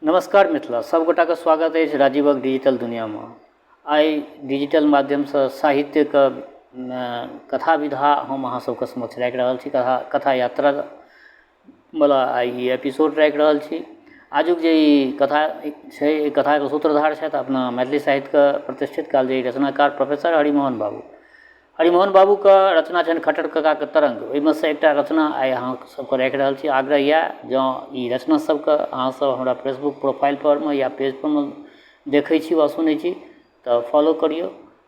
नमस्कार मिथिला, सबगोटाके स्वागत अछि राजीवक डिजिटल दुनिआमे। आइ डिजिटल माध्यमसँ साहित्यके कथा विधा हम अहाँ सबके समक्ष राखि रहल छी। कथा यात्रावला आइ ई एपिसोड राखि रहल छी। आजुक जे ई कथा छै, एहि कथाके सूत्रधार छथि अपना मैथिली साहित्यके प्रतिष्ठित कालजयी रचनाकार प्रोफेसर हरिमोहन बाबू। हरिमोहन बाबूके रचना छनि खट्टर ककाके तरङ्ग, ओहिमे सँ एकटा रचना आइ अहाँ सबके राखि रहल छी। आग्रह इएह, जँ ई रचना सबके अहाँसब हमरा फेसबुक प्रोफाइलपर या पेजपर मे देखै छी वा सुनै छी तऽ फॉलो करिऔ,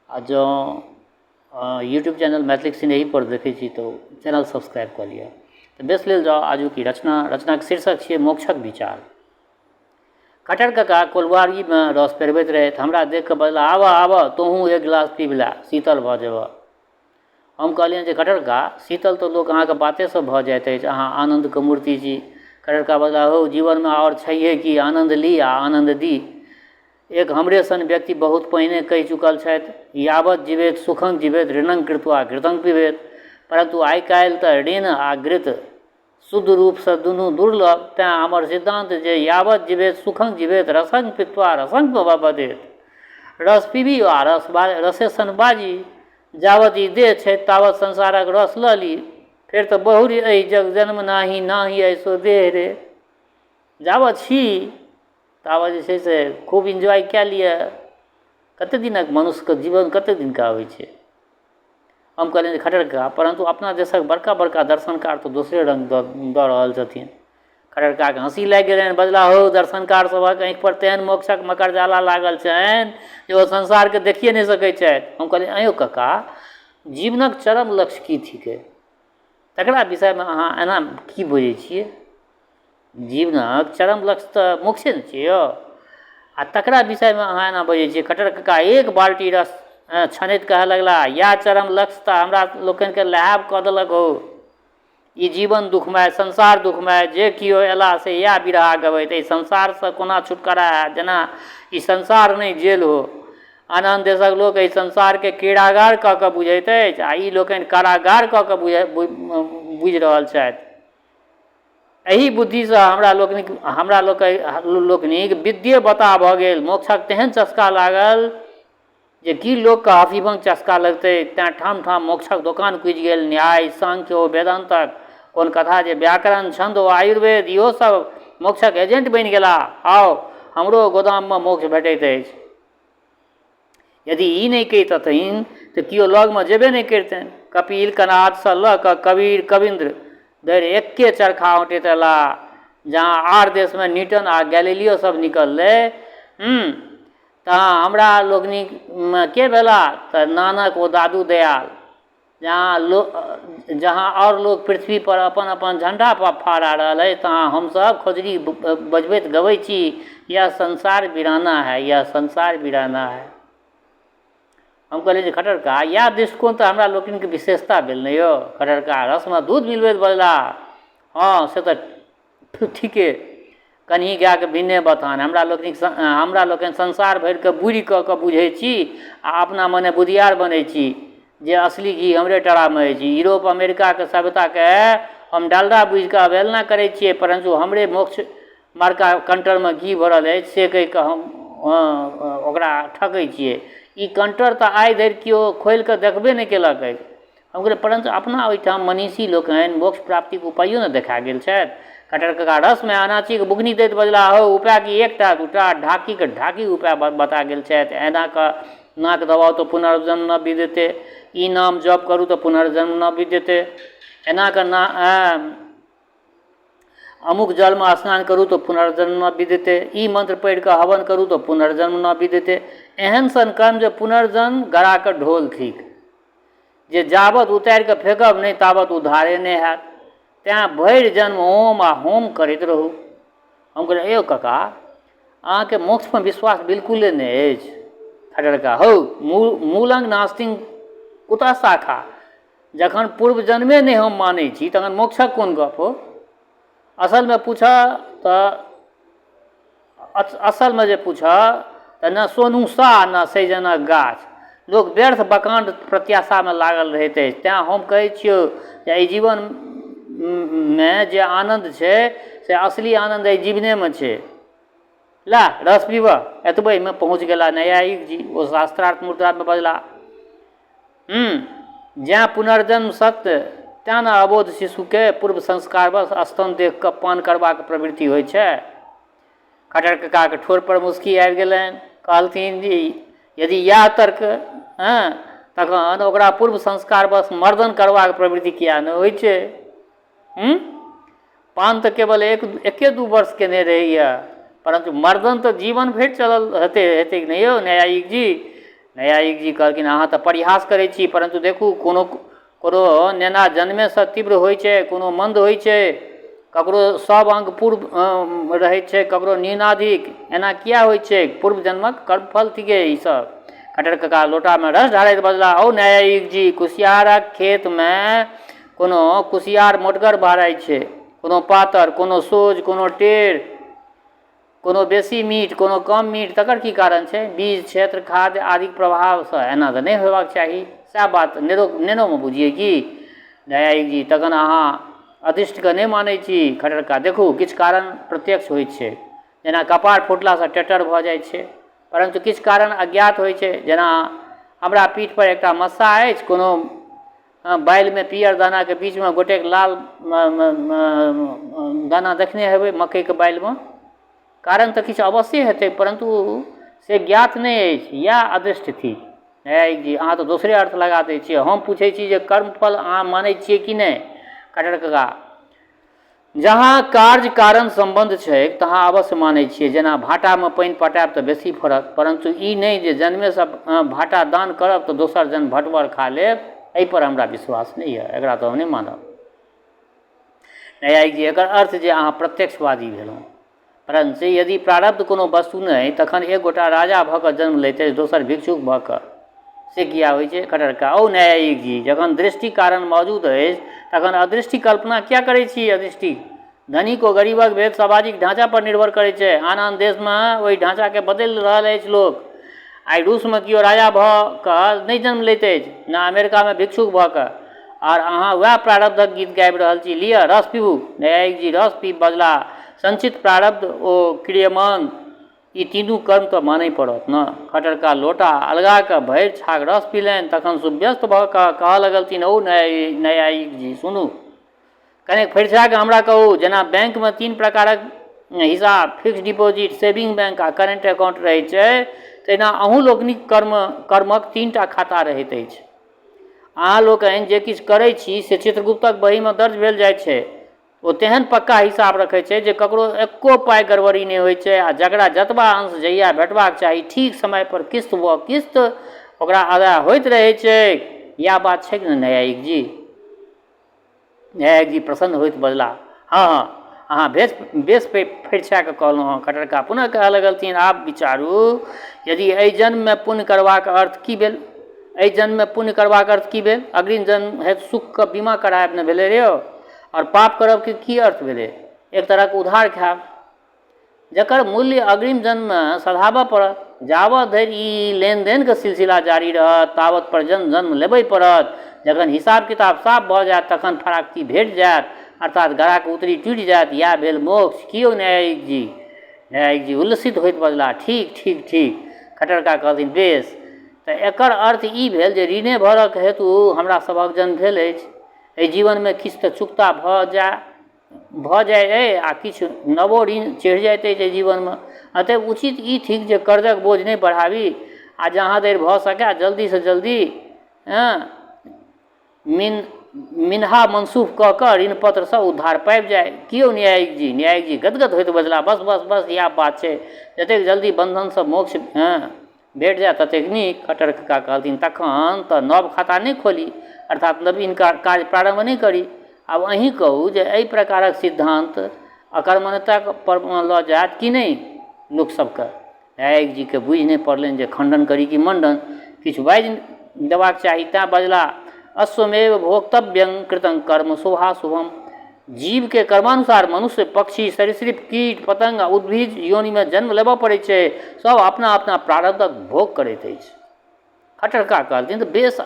आओर जँ यूट्यूब चैनल मैथिलीक सिनेहीपर देखै छी तऽ चैनल सब्सक्राइब कऽ लिअ। तऽ बेस, लेल जाउ आजुक ई रचना। रचनाके शीर्षक छियै मोक्षक विचार। खट्टर कका कोलुआरीमे रस पेरबैत रहथि। हमरा देखि कऽ बजलाह, आबह आबह, तोहूँ एक गिलास पीबि लए, शीतल भऽ जेबह। हम कहलियनि जे खट्टर कका, शीतल तऽ लोक अहाँके बातेसँ भऽ जाइत अछि, अहाँ आनन्दके मूर्ति छी। खट्टर कका बजलाह, हौ, जीवनमे आओर छैहे की, आनन्द ली आ आनन्द दी। एक हमरे सन व्यक्ति बहुत पहिने कहि चुकल छथि, यावत जीवेत सुखं जीवेत ऋणं कृत्वा घृतं पिबेत। परन्तु आइ काल्हि तऽ ऋण आ घृत शुद्ध रूपसँ दुनू दुर्लभ, तेँ हमर सिद्धान्त जे यावत जीवेत सुखं जीवेत रसं पीत्वा रसं वदेत। रस पीबी आ रस रसे सन बाजी। जावत ई देह छै तावत संसारक रस लऽ ली, फेर तऽ बहुरी एहि जग जन्म नाही नाही ऐसो देह रे। जावत छी तावत जे छै से खूब इन्जॉय कए लिअ। कतेक दिनक मनुष्यके जीवन, कतेक दिनका होइ छै? हम कहलियनि जे खट्टर कका, परन्तु अपना देशक बड़का बड़का दर्शनकार तऽ दोसरे रङ्ग दऽ रहल छथिन। खट्टर ककाके हँसी लागि गेलनि। बजला, हौ, दर्शनकार सभक आँखिपर तेहन मोक्षक मकड़जाला लागल छनि जे ओ संसारके देखिए नहि सकै छथि। हम कहलियै, आँय यौ कका, जीवनक चरम लक्ष्य की थिकै, तकरा विषयमे अहाँ एना की बजै छियै? जीवनक चरम लक्ष्य तऽ मोक्षे ने छियै यौ, आ तकरा विषयमे अहाँ एना बजै छियै? खट्टर कका एक बाल्टी रस छनैत कहऽ लगला, इएह चरम लक्ष्य तऽ हमरा लोकनिके लहाएब कऽ देलक हौ। ई जीवन दुखमय, संसार दुखमय, जे केओ अयला से इएह बिरहा गबैत, एहि संसारसँ कोना छुटकारा हैत, जेना ई संसार नहि जेल हो। आन आन देशक लोक एहि संसारके क्रीड़ागार कऽ कऽ बुझैत अछि आ ई लोकनि कारागार कऽ कऽ बुझि रहल छथि। एहि बुद्धिसँ हमरा लोकनिक विद्ये बताह भऽ गेल। मोक्षक तेहन चस्का लागल जे की लोकके हफीमक चस्का लगतै? तेँ ठाम ठाम मोक्षक दोकान खुजि गेल। न्याय, सांख्य ओ वेदान्तक कोन कथा जे व्याकरण, छन्द ओ आयुर्वेद इहो सब मोक्षक एजेंट बनि गेलाह। आउ, हमरो गोदाममे मोक्ष भेटैत अछि। यदि ई नहि कहितथिन तऽ केओ लगमे जेबे नहि करितनि। कपिल कनादसँ लऽ कऽ कबीर कवीन्द्र धरि एक्के चरखा औँटैत अयलाह। जहाँ आर देशमे न्यूटन आ गैलीलियो सभ निकललै, तहाँ हमरा लोकनिमे के भेलाह तऽ नानक ओ दादू दयाल। जहाँ लोक जहाँ आओर लोक पृथ्वीपर अपन अपन झण्डा फहरा रहल अछि, तहाँ हमसभ खजुरी बजबैत गबै छी, यह संसार वीराना है, यह संसार वीराना है। हम कहलियै जे खट्टर कका, इएह दृष्टिकोण तऽ हमरा लोकनिके विशेषता भेल ने यौ? खट्टर कका रसमे दूध मिलबैत बजलाह, हँ, से तऽ ठीके, कनही गायके भिन्ने बथान। हमरा लोकनि संसार भरिके बुड़ि कऽ कऽ बुझै छी आ अपना मने बुधियार बनै छी जे असली घी हमरे टारामे अछि। यूरोप अमेरिकाके सभ्यताके हम डालडा बुझिकऽ अवहेलना करै छियै, परन्तु हमरे मोक्ष मार्का कंटरमे घी भरल अछि से कहि कऽ हम ओकरा ठकै छियै। ई कंटर तऽ आइ धरि केओ खोलि कऽ देखबे नहि केलक अछि। हम कहलियै, परञ्च अपना ओहिठाम मनीषी लोकनि मोक्ष प्राप्तिक उपायो ने देखा गेल छथि। खट्टर कका रसमे अनाचीक बुकनी दैत बजलाह, हौ, उपाय की एकटा दूटा, ढाकीक ढाकी उपाय बता गेल छथि। एना कऽ नाक दबाउ तऽ पुनर्जन्म न विद्यते, ई नाम जप करू तऽ पुनर्जन्म न विद्यते, एना कऽ ना अमुक जलमे स्नान करू तऽ पुनर्जन्म न विद्यते, ई मन्त्र पढ़ि कऽ हवन करू तऽ पुनर्जन्म न विद्यते। एहन सन कर्म जे पुनर्जन्म गड़ाके ढोल थिक, जे जाबत उतारि कऽ फेकब नहि ताबत उद्धारे नहि हैत। तेँ भरि जन्म ओम आ होम करैत रहू। हम कहलियै, यौ काका, अहाँके मोक्षमे विश्वास बिल्कुले नहि अछि? खट्टर कका, हौ, मूलंग नास्तिंग कुतः शाखा। जखन पूर्व जन्मे नहि हम मानै छी तखन मोक्षक कोन गप हो? असलमे पूछऽ तऽ असलमे जे पूछऽ तऽ ने सोनू शाह ने सैजनक गाछ। लोक व्यर्थ बकाण्ड प्रत्याशामे लागल रहैत अछि। तेँ हम कहै छियौ जे एहि जीवनमे जे आनन्द छै से असली आनन्द एहि जीवनेमे छै। ला रस पीबह। एतबहिमे पहुँच गेला नैयायिक जी। ओ शास्त्रार्थ मुद्रामे बजला, जैँ पुनर्जन्म सत्य तेँ ने अबोध शिशुके पूर्व संस्कारवश स्तन देख कऽ पान करबाक प्रवृत्ति होइ छै। खट्टर ककाके ठोर पर मुस्की आबि गेलनि। कहलथिन जे यदि इएह तर्क हँ तखन ओकरा पूर्व संस्कारवश मर्दन करबाक प्रवृत्ति किएक नहि होइ छै? पान तऽ केवल एक एके दू वर्ष केने रहैए, परन्तु मर्दन तऽ जीवन भरि चलल हेतै, हेतै कि नहि यौ नैयायिक जी? नैयायिक जी कहलखिन, अहाँ तऽ परिहास करै छी, परन्तु देखू, कोनो कोनो नेना जन्मेसँ तीव्र होइ छै, कोनो मन्द होइ छै, ककरो सब अङ्ग पूर्व रहै छै, ककरो न्यूनाधिक। एना किए होइ छै? पूर्व जन्मक कर्मफल थिकै ईसब। खट्टर कका लोटामे रस ढारैत बजलाह, औ नैयायिक जी, कुसियारक खेतमे कोनो कुसियार मोटगर बहराइ छै, कोनो पातर, कोनो सोझ, कोनो टेढ़, कोनो बेसी मीठ, कोनो कम मीठ, तकर की कारण छै? बीज, क्षेत्र, खाद्य आदिक प्रभावसँ एना तऽ नहि होयबाक चाही। सएह बात नेनो नेनोमे बुझियै की? नैयायिक जी, तखन अहाँ अदृष्टके नहि मानै छी? खट्टर कका, देखू, किछु कारण प्रत्यक्ष होइत छै, जेना कपार फुटलासँ टेटर भऽ जाइ छै, परन्तु किछु कारण अज्ञात होइ छै, जेना हमरा पीठपर एकटा मस्सा अछि, कोनो बाइलमे पीयर दानाके बीचमे गोटेक लाल दाना देखने हेबै मकइके बाइलमे। कारण तऽ किछु अवश्ये हेतै, परन्तु से ज्ञात नहि अछि। इएह अदृष्ट थिक। नैयायिक जी, अहाँ तऽ दोसरे अर्थ लगा दै छियै। हम पूछै छी जे कर्मफल अहाँ मानै छियै कि नहि? खट्टर कका, जहाँ कार्य कारण सम्बन्ध छैक तहाँ अवश्य मानै छियै। जेना भाटामे पानि पटायब तऽ बेसी फड़त, परन्तु ई नहि जे जन्मेसँ भाटा दान करब तऽ दोसर जन्म भटवर खा लेब, एहिपर हमरा विश्वास नहि यऽ, एकरा तऽ हम नहि मानब। नैयायिक जी, एकर अर्थ जे अहाँ प्रत्यक्षवादी भेलहुँ। परञ्च यदि प्रारब्ध कोनो वस्तु नहि, तखन एक गोटा राजा भऽ कऽ जन्म लैत अछि, दोसर भिक्षुक भऽ कऽ। से किया होइ छै? खट्टर कका, औ नैयायिक जी, जखन दृष्टि कारण मौजूद अछि, तखन अदृष्टि कल्पना किया करै छी? अदृष्टि धनिक ओ गरीबक भेद सामाजिक ढाँचा पर निर्भर करै छै। आन आन देशमे ओहि ढाँचाके बदलि रहल अछि लोक। आइ रूसमे केओ राजा भऽ कऽ नहि जन्म लैत अछि, ने अमेरिकामे भिक्षुक भऽ कऽ। आर अहाँ वएह प्रारब्धक गीत गाबि रहल छी। लिअ, रस पीबू। नैयायिक जी रस पीबि बजलाह, संचित, प्रारब्ध ओ क्रियमाण ई तीनू कर्म तऽ मानहि पड़त ने। खट्टर कका लोटा अलगा कऽ भरि छाक रस पीलनि। तखन सुव्यस्त भऽ कऽ कहऽ लगलथिन, औ नैयायिक जी, सुनू। कनेक फरिछा कऽ हमरा कहू, जेना बैंकमे तीन प्रकारक हिसाब फिक्स्ड डिपॉजिट, सेविंग बैंक आ करेंट अकाउंट रहैत छै, तहिना अहूँ लोकनिक कर्म कर्मक तीनटा खाता रहैत अछि। अहाँ लोकनि जे किछु करै छी से चित्रगुप्तक बहीमे दर्ज भेल जाइ छै। ओ तेहन पक्का हिसाब रखै छै जे ककरो एक्को पाइ गड़बड़ी नहि होइ छै आ जकरा जतबा अंश जहिया भेटबाक चाही ठीक समय पर किस्त व किस्त ओकरा अदा होइत रहै छै। इएह बात छैक ने नैयायिक जी? नैयायिक जी प्रसन्न होइत बजलाह, हँ हँ, अहाँ बेस बेस फरिछा कऽ कहलहुँ हँ। खट्टर कका पुनः कहऽ लगलथिन, आब विचारू, यदि एहि जन्ममे पुण्य करबाक अर्थ की भेल? एहि जन्ममे पुण्य करबाक अर्थ की भेल? अग्रिम जन्म हेतु सुखके बीमा करायब ने भेलै रे यौ। आओर पाप करबके की अर्थ भेलै? एक तरहक उधार खायब, जकर मूल्य अग्रिम जन्ममे सधाबऽ पड़त। जाबत धरि ई लेनदेनके सिलसिला जारी रहत ताबत पर्यन्त जन्म लेबय पड़त। जखन हिसाब किताब साफ भऽ जायत तखन फराकती भेट जायत, अर्थात गराके उतरी टूटि जायत। इएह भेल मोक्ष। की यौ नैयायिक जी? नैयायिक जी उल्लसित होइत बजलाह, ठीक, ठीक, ठीक। खट्टर कका कहलथिन, बेस, तऽ एकर अर्थ ई भेल जे ऋणे भरक हेतु हमरा सभक जन्म भेल अछि। एहि जीवनमे किछु तऽ चुकता भऽ जाय भऽ जाइ अइ आ किछु नवो ऋण चढ़ि जाइत अछि एहि जीवनमे। अतएव उचित ई थिक जे कर्जक बोझ नहि बढ़ाबी आ जहाँ धरि भऽ सकए जल्दीसँ जल्दी हँ मिन मिनहा मनसूख कऽ कऽ ऋण पत्रसँ उद्धार पाबि जाइ। की यौ न्यायिक जी? न्यायिक जी गदगद होइत बजलाह, बस बस बस इएह बात छै। जतेक जल्दी बन्धनसँ मोक्ष हँ भेट जाय ततेक नीक। खट्टर कका कहलथिन, तखन तऽ नव खाता नहि खोली, अर्थात नवीन कार्य प्रारम्भ नहि करी। आब अहीँ कहू जे एहि प्रकारक सिद्धान्त अकर्मण्यता पर लऽ जायत कि नहि लोकसभकेँ? न्यायिक जीकेँ बुझि नहि पड़लनि जे खण्डन करी कि मण्डन। किछु बाजि देबाक चाही, तेँ बजलाह, अश्वमेव भोक्तव्यं कृतं कर्म शुभाशुभम। जीवके कर्मानुसार मनुष्य, पक्षी, सरीसृप, कीट पतङ्ग आ उद्भिद योनिमे जन्म लेबऽ पड़ै छै। सभ अपना अपना प्रारब्धक भोग करैत अछि। खट्टर कका कहलथिन, तऽ बेस,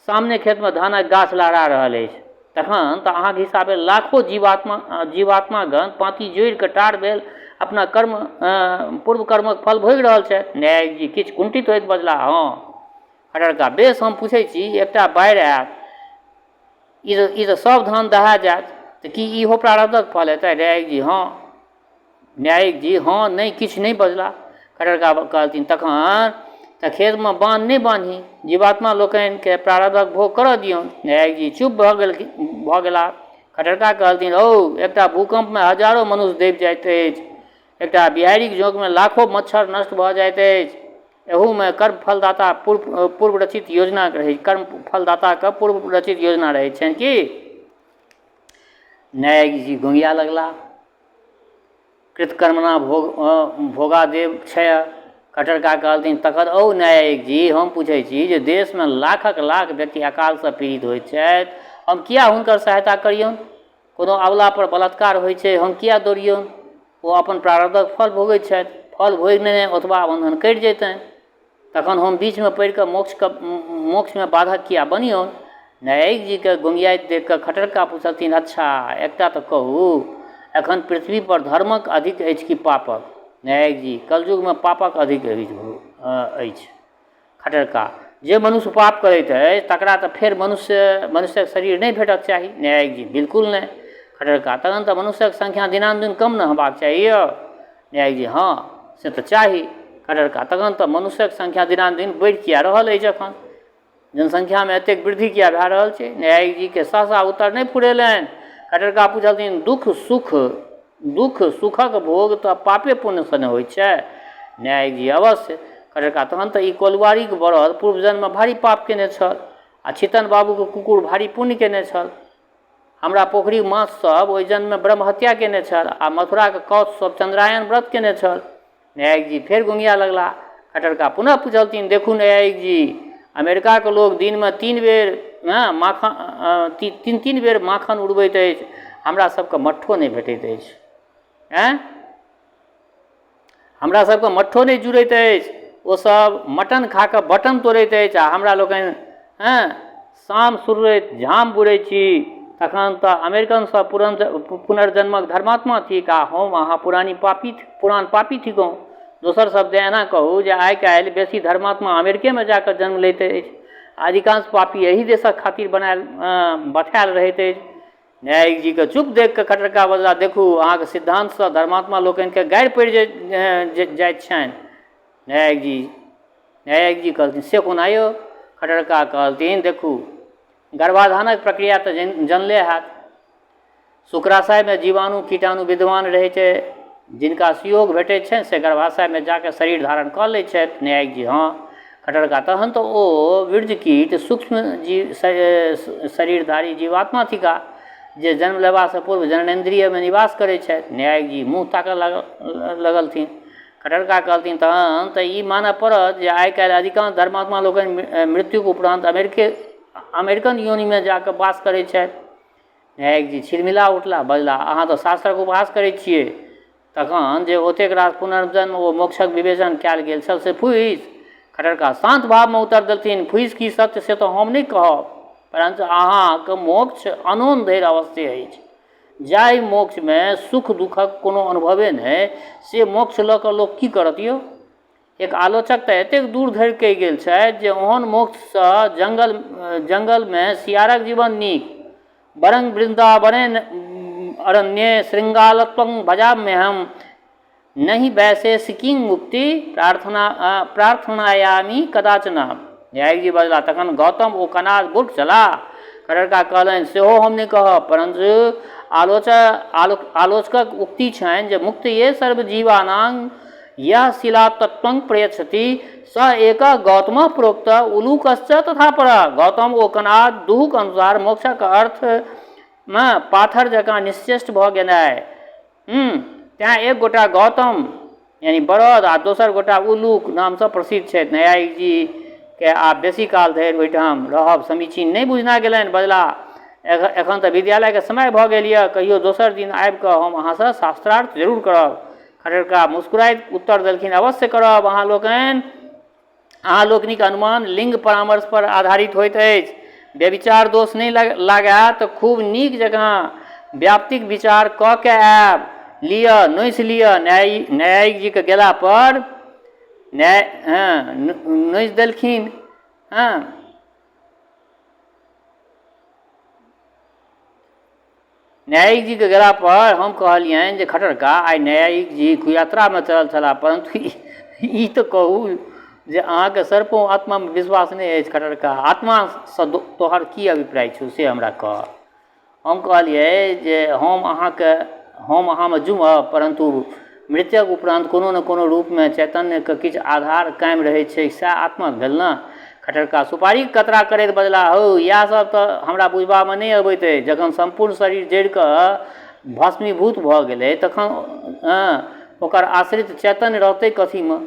सामने खेतमे धानक गाछ लहरा रहल अछि। तखन तऽ अहाँके हिसाबे लाखो जीवात्मा जीवात्मागण पाँति जोड़िकऽ ठाढ़ भेल अपना कर्म पूर्व कर्मक फल भोगि रहल छथि। न्यायिक जी किछु कुण्ठित होइत बजलाह, हँ। खट्टर कका, बेस हम पुछै छी, एकटा बाढ़ि आयत, ई तऽ सब धान दहा जायत, तऽ की इहो प्रारब्धक फल हेतै? न्यायिक जी, हँ। न्यायिक जी हँ नहि किछु नहि बजलाह। खट्टर कका कहलथिन, तखन तऽ खेतमे बान्ह नहि बान्ही, जीवात्मा लोकनिकेँ प्रारब्धक भोग करऽ दियौन। न्यायिक जी चुप भऽ गेलखिन भऽ गेलाह। खट्टर कका कहलथिन, हौ, एकटा भूकम्पमे हजारो मनुष्य दबि जाइत अछि, एकटा बिहाड़िक झोंकमे लाखो मच्छर नष्ट भऽ जाइत अछि। एहूमे कर्मफलदाता पूर्व रचित योजना रहै कर्मफलदाताके पूर्व रचित योजना रहैत छनि की? न्यायिक जी गोङ्गिया लगलाह। कृतकर्मणा भोग भोगादेव क्षय। खट्टर कका कहलथिन, तखन औ न्यायिक जी, हम पूछै छी जे देशमे लाखक लाख व्यक्ति अकालसँ पीड़ित होइत छथि, हम किए हुनकर सहायता करियौन? कोनो अबलापर बलात्कार होइ छै, हम किए दौड़ियौन? ओ अपन प्रारब्धक फल भोगैत छथि, फल भोगि नेने ओतबा बन्धन कटि जैतनि। तखन हम बीचमे पड़ि कऽ मोक्षके मोक्षमे बाधक किए बनियौन? न्यायिक जीके गोङ्गियाइत देखि कऽ खट्टर कका पुछलथिन, अच्छा, एकटा तऽ कहू, एखन पृथ्वीपर धर्मक अधिक अछि कि पापक? न्यायिक जी, कलयुगमे पापक अधिक अछि। खट्टर कका, जे मनुष्य पाप करैत अछि तकरा तऽ फेर मनुष्य मनुष्यक शरीर नहि भेटक चाही। न्यायिक जी, बिल्कुल नहि। खट्टर कका, तखन तऽ मनुष्यक संख्या दिनानुदिन कम ने हेबाक चाही यौ? न्यायिक जी, हँ, से तऽ चाही। खट्टर कका, तखन तऽ मनुष्यक संख्या दिनानुदिन बढ़ि किए रहल अछि एखन? जनसंख्यामे एतेक वृद्धि किए भए रहल छै? न्यायिक जीके सहसा उत्तर नहि फुरेलनि। खट्टर कका पुछलथिन, दुःख सुख दुःख सुखक भोग तऽ पापे पुण्यसँ ने होइ छै? न्यायिक जी, अवश्य। खट्टर कका, तहन तऽ ई कोलुआरीक बड़द पूर्व जन्ममे भारी पाप केने छल आ छीतन बाबूके कुकुर भारी पुण्य केने छल। हमरा पोखरिक माछ सब ओहि जन्ममे ब्रह्महत्या केने छल आ मथुराक कौछ सब चन्द्रायण व्रत केने छल। न्यायिक जी फेर गोङ्गिया लगलाह। खट्टर कका पुनः पुछलथिन, देखू न्यायिक जी, अमेरिकाके लोक दिनमे तीन बेर माखन तीन तीन बेर माखन उड़बैत अछि, हमरा सबके मट्ठो नहि भेटैत अछि। आँय, हमरा सबके मट्ठो नहि जुड़ैत अछि। ओसब मटन खा कऽ बटन तोड़ैत अछि आ हमरा लोकनि हँ साम सुरैत झाम बुड़ै छी। तखन तऽ अमेरिकन सब पुनर्जन्मक धर्मात्मा थिक आ हम अहाँ पुरानी पापी पुरान पापी थिकहुँ। दोसर शब्द एना कहू जे आइ काल्हि बेसी धर्मात्मा अमेरिकेमे जाकऽ जन्म लैत अछि। अधिकांश पापी एहि देशक खातिर बनायल बथायल रहैत अछि। न्यायिक जीके चुप देखि कऽ खट्टर कका बजलाह, देखू, अहाँके सिद्धान्तसँ धर्मात्मा लोकनिके गारि पड़ि जाइत छनि। न्यायिक जी कहलथिन, से कोना यौ? खट्टर कका कहलथिन, देखू, गर्भाधानक प्रक्रिया तऽ जनले हैत। शुक्राशयमे जीवाणु कीटाणु विद्यमान रहै छै, जिनका सुयोग भेटै छनि से गर्भाशयमे जाकऽ शरीर धारण कऽ लै छथि। न्यायिक जी, हँ। खट्टर कका, तहन तऽ ओ वीर्यकीट सूक्ष्म जीव शरीरधारी जीवात्मा थिका जे जन्म लेबासँ पूर्व जननेन्द्रियमे निवास करै छथि। न्यायिक जी मुँह ताकऽ लगलथिन। खट्टर कका कहलथिन, तहन तऽ ई मानऽ पड़त जे आइ काल्हि अधिकांश धर्मात्मा लोकनि मृत्युक उपरान्त अमेरिकन योनिमे जाकऽ वास करै छथि। न्यायिक जी छिलमिला उठलाह, बजलाह, अहाँ तऽ शास्त्रक उपहास करै छियै। तखन जे ओतेक रास पुनर्जन्म ओ मोक्षक विवेचन कयल गेल छल से फूसि? खट्टर कका शान्त भावमे उत्तर देलथिन, फूसि की सत्य से तऽ हम नहि कहब, परञ्च अहाँक मोक्ष अनोन धरि अवश्य अछि। जाहि मोक्षमे सुख दुःखक कोनो अनुभवे नहि, से मोक्ष लऽ कऽ लोक की करत यौ? एक आलोचक तऽ एतेक दूर धरि कहि गेल छथि जे ओहन मोक्षसँ जङ्गलमे सियारक जीवन नीक। वरं वृन्दावने अरण्ये शृङ्गालत्वं भजाम्यहं नहि वैशेषिकीं मुक्ति प्रार्थनायामि कदाचन। न्यायिक जी बजलाह, तखन गौतम ओ कनाद मूर्ख छलाह? खट्टर कका कहलनि, सेहो हम नहि कहब, परञ्च आलोचकक उक्ति छनि जे मुक्तये सर्वजीवानां यः शिलातत्त्वं प्रयच्छति स एकः गौतमः प्रोक्त उलूकश्च तथा परः। गौतम ओ कनाद दुहूक अनुसार मोक्षक अर्थमे पाथर जकाँ निश्चेष्ट भऽ गेनाइ। तेँ एक गोटा गौतम यानी बरद आ दोसर गोटा उलूक नामसँ प्रसिद्ध छथि। नैयायिक जीकेँ आब बेसी काल धरि ओहिठाम रहब समीचीन नहि बुझना गेलनि। बजलाह, एखन तऽ विद्यालयके समय भऽ गेल यऽ, कहियो दोसर दिन आबि कऽ हम अहाँसँ शास्त्रार्थ जरूर करब। खट्टर कका मुस्कुराइत उत्तर देलखिन, अवश्य करब। अहाँ लोकनिक अनुमान लिंग परामर्श पर आधारित होइत अछि। व्यभिचार दोष नहि लागए तऽ खूब नीक जकाँ व्याप्तिक विचार कऽ के आयब। लिअ, नोसि लिअ। नैयायिकजीके गेलापर न्याय हँ नोसि देलखिन हँ। नैयायिकजीके गेलापर हम कहलियनि जे खट्टर कका आइ नैयायिकजी कुयात्रामे चलल छलाह, परन्तु ई तऽ कहू जे अहाँके सर्पों आत्मामे विश्वास नहि अछि। खट्टर कका, आत्मासँ तोहर की अभिप्राय छौ से हमरा कह। हम कहलियै जे हम अहाँके हम अहाँमे जुमब, परन्तु मृत्युक उपरान्त कोनो ने कोनो रूपमे चैतन्यके किछु आधार कायम रहै छै, सएह आत्मा भेल ने? खट्टर कका सुपारीक कतरा करैत बजलाह, हौ, इएह सब तऽ हमरा बुझबामे नहि अबैत अछि। जखन सम्पूर्ण शरीर जरि कऽ भस्मीभूत भऽ गेलै तखन ओकर आश्रित चैतन्य रहतै कथीमे?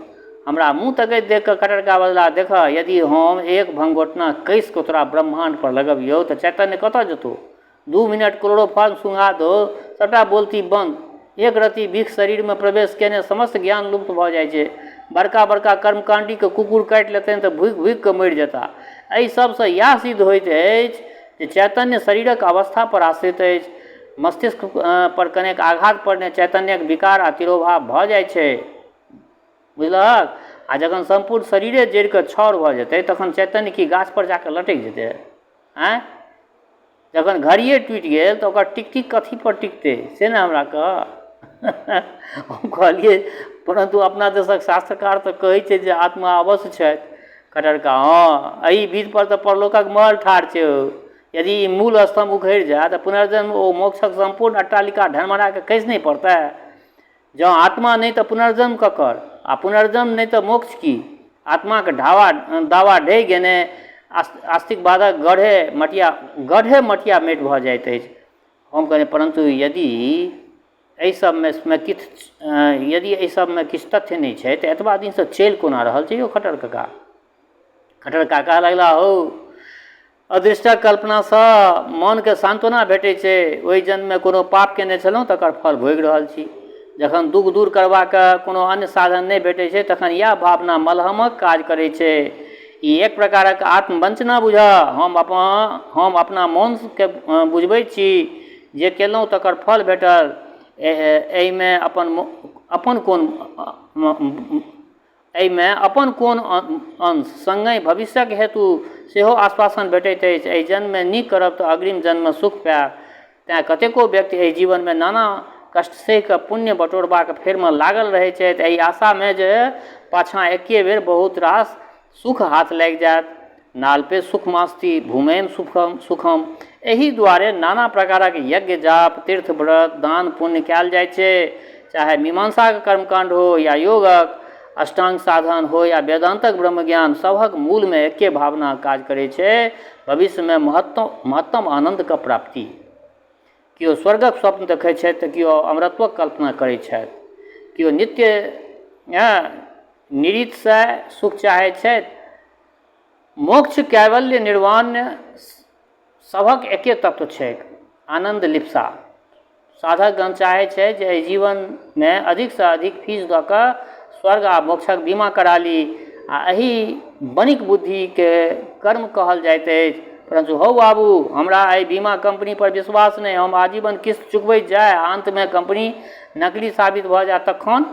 हमरा मुँह तकैत देखि कऽ खट्टर कका बजलाह, देखह, यदि हम एक भंगोटना कसि कऽ तोरा ब्रह्माण्ड पर लगबियौ तऽ चैतन्य कतऽ जेतौ? 2 मिनट क्लोरोफॉर्म सुंघा दौ, सबटा बोलती बन्द। एक रत्ती बिख शरीरमे प्रवेश केने समस्त ज्ञान लुप्त भऽ जाइ छै। बड़का बड़का कर्मकाण्डीके कुकुर काटि लेतनि तऽ भुकि भुकि कऽ मरि जेताह। एहि सबसँ इएह सिद्ध होइत अछि जे चैतन्य शरीरक अवस्था पर आश्रित अछि। मस्तिष्क पर कनेक आघात पड़ने चैतन्यक विकार आ तिरोभाव भऽ जाइ छै। बुझलहक? आ जखन सम्पूर्ण शरीरे जरि कऽ छाउर भऽ जेतै तखन चैतन्य की गाछ पर जाकऽ लटकि जेतै? आँय? जखन घड़िए टूटि गेल तऽ ओकर टिकटिक कथी पर टिकतै से ने हमरा कह। हम कहलियै, परन्तु अपना देशक शास्त्रकार तऽ कहै छै जे आत्मा अवश्य छथि। खट्टर कका, हँ, एहि भीत पर तऽ परलोकक महल ठाढ़ छै हौ। यदि ई मूल स्तम्भ उखड़ि जाय तऽ पुनर्जन्म ओ मोक्षक सम्पूर्ण अट्टालिका ढनमना कऽ खसि नहि पड़तै? जँ आत्मा नहि तऽ पुनर्जन्म ककर? आ पुनर्जन्म नहि तऽ मोक्ष की? आत्माक ढावा दावा ढहि गेने आस्तिकवादक गढ़े मटिया मेट भऽ जाइत अछि। हम कहलियै, परन्तु यदि एहि सबमे किछु यदि एहि सबमे किछु तथ्य नहि छै तऽ एतबा दिनसँ चलि कोना रहल छै यौ खट्टर कका? खट्टर कका कहऽ लगला, हौ, अदृष्टक कल्पनासँ मनके सान्त्वना भेटै छै। ओहि जन्ममे कोनो पाप केने छलहुँ तकर फल भोगि रहल छी। जखन दुःख दूर करबाक कोनो अन्य साधन नहि भेटै छै तखन इएह भावना मलहमक काज करै छै। ई एक प्रकारक आत्मवञ्चना बुझह। हम अपना मोनके बुझबै छी जे केलहुँ तकर फल भेटल। एहिमे अपन अपन कोन एहिमे अपन कोन अंश? संगहि भविष्यक हेतु सेहो आश्वासन भेटैत अछि। एहि जन्ममे नीक करब तऽ अग्रिम जन्ममे सुख पायब। तेँ कतेको व्यक्ति एहि जीवनमे नाना कष्ट सहि कऽ पुण्य बटोरबाक फेरमे लागल रहैत छथि, एहि आशामे जे पाछाँ एके बेर बहुत रास सुख हाथ लागि जायत। नाल्पे सुखमास्ति भूमेम सुखम सुखम। एहि दुआरे नाना प्रकारक यज्ञ जाप, तीर्थ व्रत, दान पुण्य कयल जाइत छै। चाहे मीमांसाक कर्मकाण्ड हो या योगक, अष्टांग साधन हो या वेदान्तक ब्रह्मज्ञान, सभक मूलमे एके भावना काज करै छै, भविष्यमे महत्तम आनन्दक प्राप्ति। केओ स्वर्गक स्वप्न देखै छथि तऽ केओ अमरत्वक कल्पना करै छथि। केओ नित्य निरितसँ सुख चाहै छथि। मोक्ष, कैवल्य, निर्वाण सभक एके तत्व छैक, आनन्द लिप्सा। साधकगण चाहै छै जे एहि जीवनमे अधिकसँ अधिक फीस दऽ कऽ स्वर्ग आ मोक्षक बीमा करा ली आ एहि बणिक बुद्धिके कर्म कहल जाइत अछि। परन्तु हौ बाबू, हमरा एहि बीमा कम्पनी पर विश्वास नहि। हम आजीवन किस्त चुकबैत जाय आ अन्तमे कम्पनी नकली साबित भऽ जाय तखन?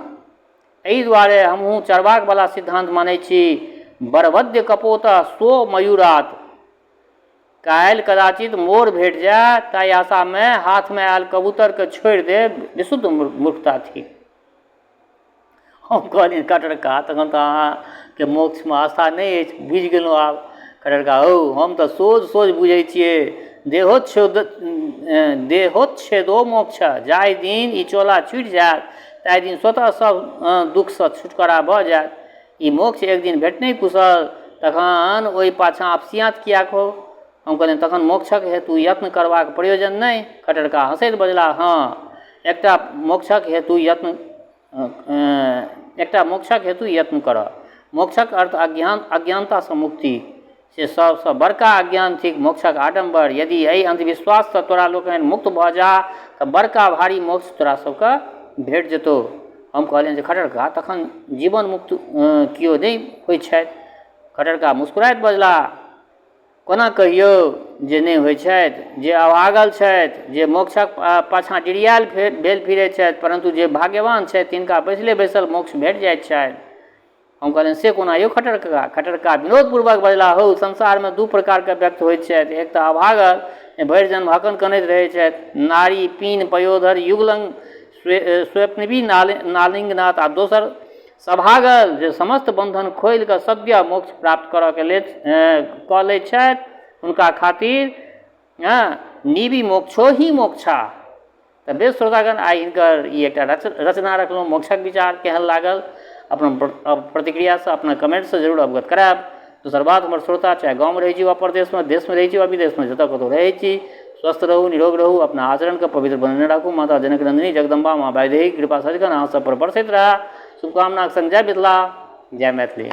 एहि दुआरे हमहूँ चर्वाकवला सिद्धान्त मानै छी, बरवद्य कपोतः सो मयूरात। काल्हि कदाचित मोर भेट जाय ताहि आशामे हाथमे आयल कबूतरकेँ छोड़ि देब विशुद्ध मूर्खता थिक। हम कहलियनि, खट्टर कका, तखन तऽ अहाँके मोक्षमे आस्था नहि अछि, बुझि गेलहुँ आब। खट्टर कका, हौ, हम तऽ सोझ सोझ बुझै छियै, देहोच्छेदो मोक्ष। जाहि दिन ई चोला छुटि जायत ताहि दिन स्वतः सभ दुःखसँ छुटकारा भऽ जायत। ई मोक्ष एक दिन भेटनहि कुशल, तखन ओहि पाछाँ अपसियाँत किएक हो? हम कहलियनि, तखन मोक्षक हेतु यत्न करबाक प्रयोजन नहि? खट्टर कका हँसैत बजलाह, हँ, एकटा मोक्षक हेतु यत्न एकटा मोक्षक हेतु यत्न करह। मोक्षक अर्थ अज्ञानतासँ मुक्ति। से सबसँ बड़का अज्ञान थिक मोक्षक आडम्बर। यदि एहि अन्धविश्वाससँ तोरा लोकनि मुक्त भऽ जाह तऽ बड़का भारी मोक्ष तोरा सबके भेट जेतौ। हम कहलियनि जे खट्टर कका, तखन जीवन मुक्त केओ नहि होइ छथि? खट्टर कका मुस्कुराइत बजलाह, कोना कहियौ? जे नहि होइ छथि, जे अभागल छथि, जे मोक्षक पाछाँ डिरियाएल भेल फिरै छथि, परन्तु जे भाग्यवान छथि तिनका बैसले बैसल मोक्ष भेट जाइत छनि। हम कहलियनि से कोना यौ खट्टर कका? खट्टर कका विनोदपूर्वक बजलाह, हौ, संसारमे दू प्रकारके व्यक्ति होइत छथि, एक तऽ अभागल जे भरि जन्म हकन कनैत रहै छथि, नारी पीन पयोधर युगलंग स्वेप्नवी नालिंगनाथ, आ दोसर सभागल जे समस्त बन्धन खोलि कऽ सद्य मोक्ष प्राप्त करऽके लेल कऽ लै छथि, हुनका खातिर हँ नीवी मोक्षो ही मोक्षा। तऽ बेस श्रोतागण, आइ हिनकर ई एकटा रचना रखलहुँ मोक्षक विचार, केहन लागल अपन प्रतिक्रियासँ, अपना कमेन्टसँ जरूर अवगत करायब। दोसर बात, हमर श्रोता चाहे गाँवमे रहै छी वा परदेशमे, देशमे रहै छी वा विदेशमे, जतऽ कतहु रहै छी, स्वस्थ रहू, निरोग रहू, अपना आचरणके पवित्र बनेने राखू। माता जनक नन्दिनी जगदम्बा माँ वैदेही कृपा सदिखन अहाँ सब पर बरसैत रहए। शुभकामनाक संग जय मिथिला, जय मैथिली।